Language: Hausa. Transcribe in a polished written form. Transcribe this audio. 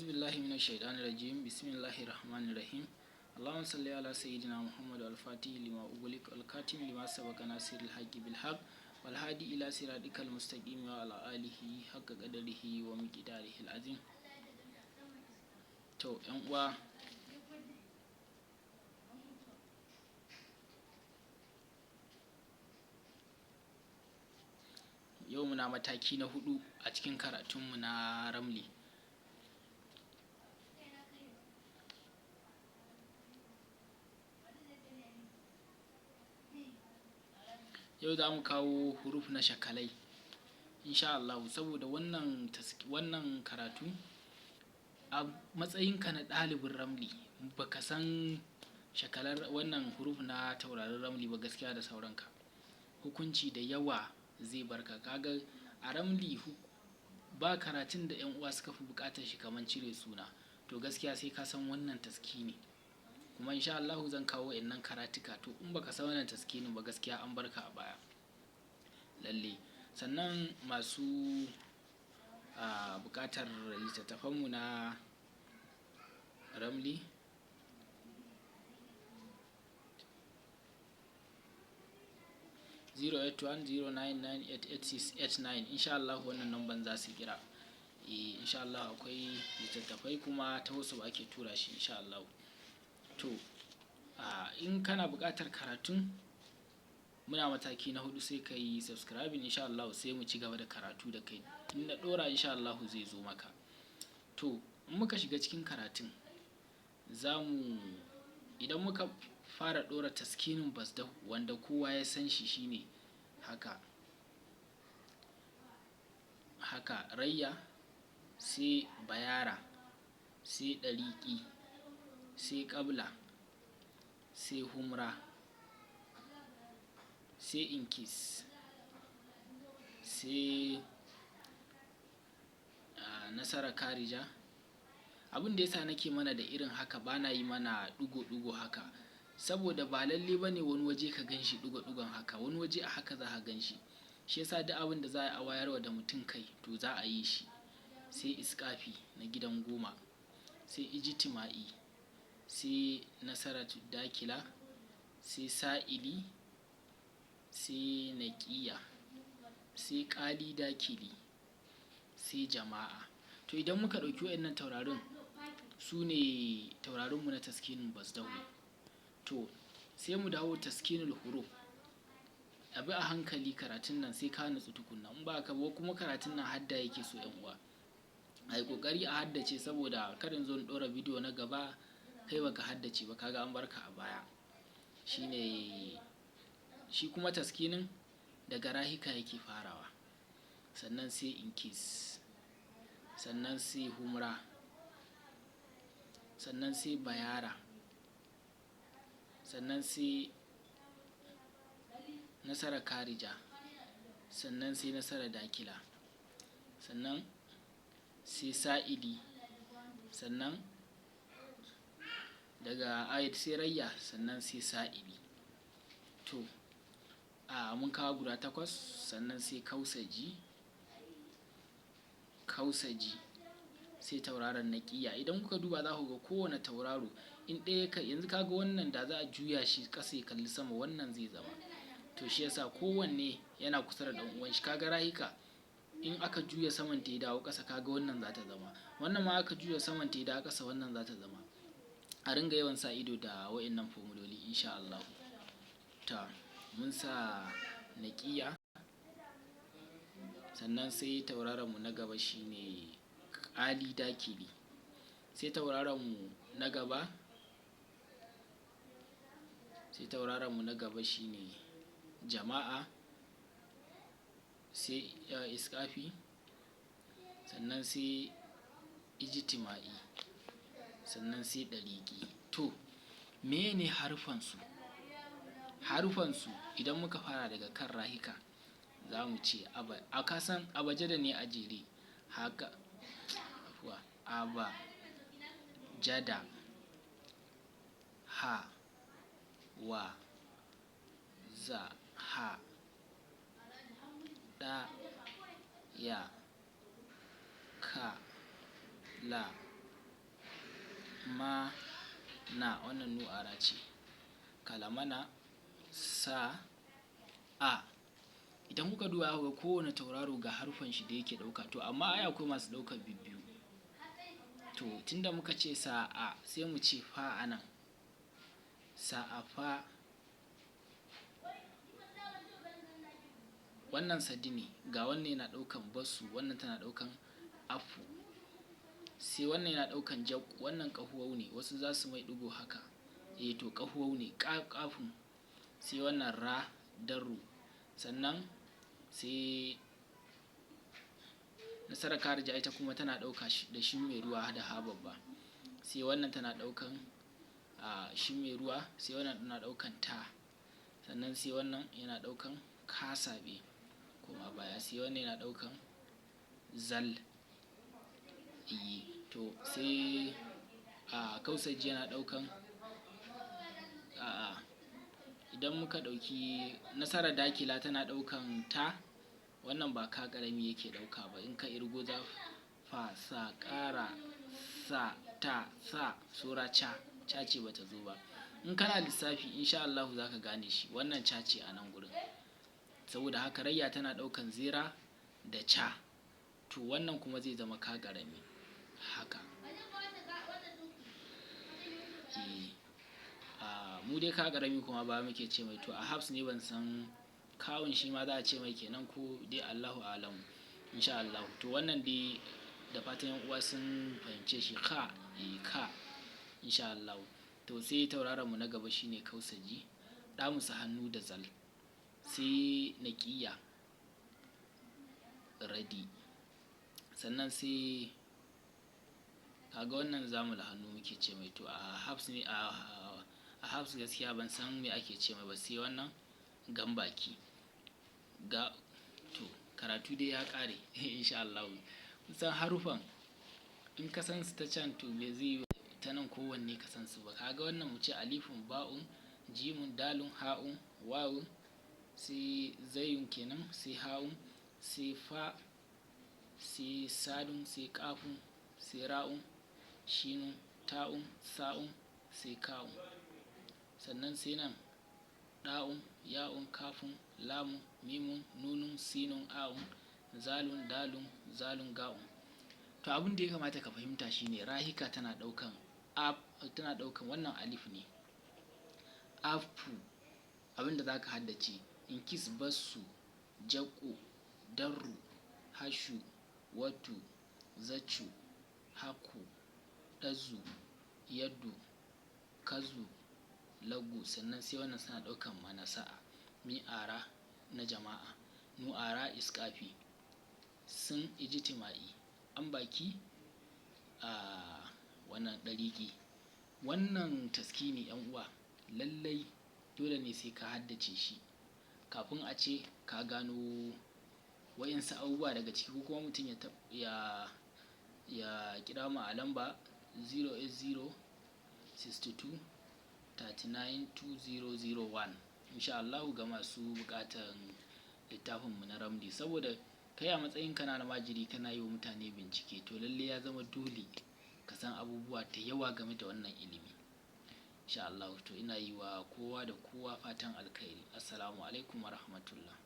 Billahi minash shaitanir rajim. Bismillahir rahmanir rahim. Allahumma salli ala sayyidina Muhammad al-Fatih lima ughliq wal khatim lima sabaqa nasiril haqqi bil haqq wal hadi ila siratikal mustaqim wa ala alihi haqqa qadarihi wa miqdarihi al-azim. To yan uwa, yau muna mataki na 4 a cikin karatunmu na ramli. Yau za mu kawo huruf na shakalai insha Allah, saboda wannan karatu a matsayinka na ɗalibin ramli baka san shakalar wannan huruf na taurarin ramli ba, gaskiya da sauranka hukunci da yawa zai barka. Kaga a ramli ba karatun da yan uwa suka fi bukatar shi kamar cire suna, to gaskiya sai ka san wannan taskini. Kuma insha Allah zan kawo wa'annan karatuka, to in baka san wannan taskinin ba gaskiya an barka a baya lalle. Sannan masu bukatar littattafanmu na ramli, 08109988689, insha Allah wannan numban za su kira. Insha Allah akwai littattafai kuma ta wasu ake tura shi insha Allah. To in kana buƙatar karatun muna mataki na 4, sai ka yi subscribing insha Allah, sai mu ci gaba da karatu da kai. In na ɗora insha Allah zai zo maka. To in muka shiga cikin karatun, zamu idan muka fara ɗora taskinin basdahu wanda kowa ya san shi shine haka haka rayya, sai bayara, sai ɗariƙi, sai ƙabla, sai humra, sai inkis, sai nasara karija. Abin da yasa nake mana da irin haka, bana yi mana ɗigo-ɗigo haka, saboda ba lalle bane wani waje ka ganshi ɗigo-ɗigon haka, wani waje a haka za ka ganshi. Shi yasa duk abin da za a wayarwa da mutum kai to za a yi shi. Sai iskafi na gidan 10, sai ijtima'i, sai nasaratu dakila, sai sa'ili, sai naqiya, sai ƙali dakili, sai jama'a. To idan muka ɗauki wayannan taurarin, su ne taurarinmu na taskinin basdahu. To sai mu dawo taskinul huruf. Abi a hankali karatun nan sai ka nutsu tukunna, in ba ka ba kuma karatun nan hadda yake so yan uwa. A yi ƙoƙari a haddace, saboda kar in zo in ɗora bidiyo na gaba kai baka haddace ba, kaga an barka a baya. Shine shi kuma taskinin daga rahika yake farawa, sannan sai inkis, sannan sai humra, sannan sai bayara, sannan sai nasara karija, sannan sai nasara dakila, sannan sai sa'ili, sannan daga ayat sai rayya, sannan sai sa'ili. To mun kawo guda 8, sannan sai kausaji, sai tauraron naqiya. Idan kuka duba za ku ga kowane tauraro in ɗaya ka yanzu kaga wannan da za a juya shi ƙasa ya kalli sama, wannan zai zama. To shi yasa kowanne yana kusa da ɗan uwan shi. Kaga rahika in aka juya saman ta ya dawo ƙasa, kaga wannan za ta zama. Wannan ma aka juya saman ta ya dawo ƙasa, wannan za ta zama. A ringa yawan sa ido da wa'innan formuloli insha Allah. Ta mun sa naqiya, sannan sai tauraron mu na gaba shine ƙali dakili, sai tauraron mu na gaba, sai tauraron mu na gaba shine jama'a, sai iskafi, sannan sai ijtima'i, sannan sai ɗariƙi. To mene harufansu? Harufansu idan muka fara daga kan rahika, za mu ce a kasan abajada ne a jere haka, afuwa, abajada, ha, wa, za, ha, ɗa, ya, ka, la, Ma na, wannan nu'ara ce. Kalamana sa a. Idan kuka duba kuka ga kowane tauraro ga harufan shi da yake ɗauka, to amma ai akwai masu ɗaukar bibbiyu. To tunda muka ce sa a, sai mu ce fa a nan. Sa a fa. Wannan sadi ne, ga wannan yana ɗaukan basu, wannan tana ɗaukan afu. Sai wannan yana ɗaukan jakku, wannan ƙahuwau ne, wasu za su mai ɗigo haka. Eh to ƙahuwau ne, ƙafun. Sai wannan ra darru. Sannan sai nasarar karija, ita kuma tana ɗauka da shi mai ruwa da ha babba. Sai wannan tana ɗaukan shi mai ruwa, sai wannan tana ɗaukan ta. Sannan sai wannan yana ɗaukan kasaɓe koma baya, sai wannan yana ɗaukan zal. E to sai kausaji yana ɗaukan a idan muka ɗauki nasarar dakila tana ɗaukan ta, wannan ba ka ƙarami yake ɗauka ba. In ka irgo za fa sa ƙara sa ta sa sura ca, ca ce bata zo ba. In kana lissafi insha Allahu za ka gane shi, wannan ca ce a nan gurin. Saboda haka rayya tana ɗaukan zera da ca, to wannan kuma zai zama ka ƙarami haka. E mu dai ka ƙarami kuma ba muke ce mai, to a hafs ne ban san kawun shi ma za a ce mai kenan ko dai Allahu a'lamu insha Allahu. To wannan dai da fatan 'yan uwa sun fahimce shi, ka e ka insha Allahu. To sai tauraron mu na gaba shine kausaji, ɗamusa hannu da zal. Sai naƙiya radi. Sannan sai kaga wannan zamul hannu muke ce mai, to a hafs ne, a hafs gaskiya ban san me ake ce mai ba, sai wannan gambaki. Ga to karatu dai ya ƙare insha Allahu. Kun san harufan in ka san su ta can to bai zai yi ta nan kowanne ka san su ba. Kaga wannan mu ce alifun, ba'un, jimun, dalun, ha'un, wawun, sai zayun kenan, sai ha'un, sai fa, sai sadun, sai ƙafun, sai ra'un, shinun, ta'un, sa'un, sai ka'un. Sannan sai nan ɗa'un, ya'un, kafun, lamun, mimun, nunun, sinun, a'un, zalun, dalun, zalun, ga'un. To abin da ya kamata ka fahimta shine rahika tana ɗaukan af, tana ɗaukan wannan alif ne. Afu, abin da za ka haddace, inkis, bassu, jaƙu, darru, hashu, watu, zacu, haku, ɗazu, yaddu, kazu, lagu. Sannan sai wannan suna ɗaukan manasa'a, mi'ara na jama'a, nu'ara iskafi, sun ijtima'i, an baki a wannan ɗariƙi. Wannan taskini 'yan uwa lallai dole ne sai ka haddace shi kafin a ce ka gano wa'insu abubuwa daga ciki, ko kuma mutum ya kira mu a lamba 080 62 39 2001 insha Allahu ga masu buƙatan littafinmu na ramli. Saboda kai a matsayin ka na almajiri kana yi wa mutane bincike, to lallai ya zama dole ka san abubuwa da yawa game da wannan ilimi insha Allahu. To ina yi wa kowa da kowa fatan alkhairi. Assalamu alaikum wa rahmatullah.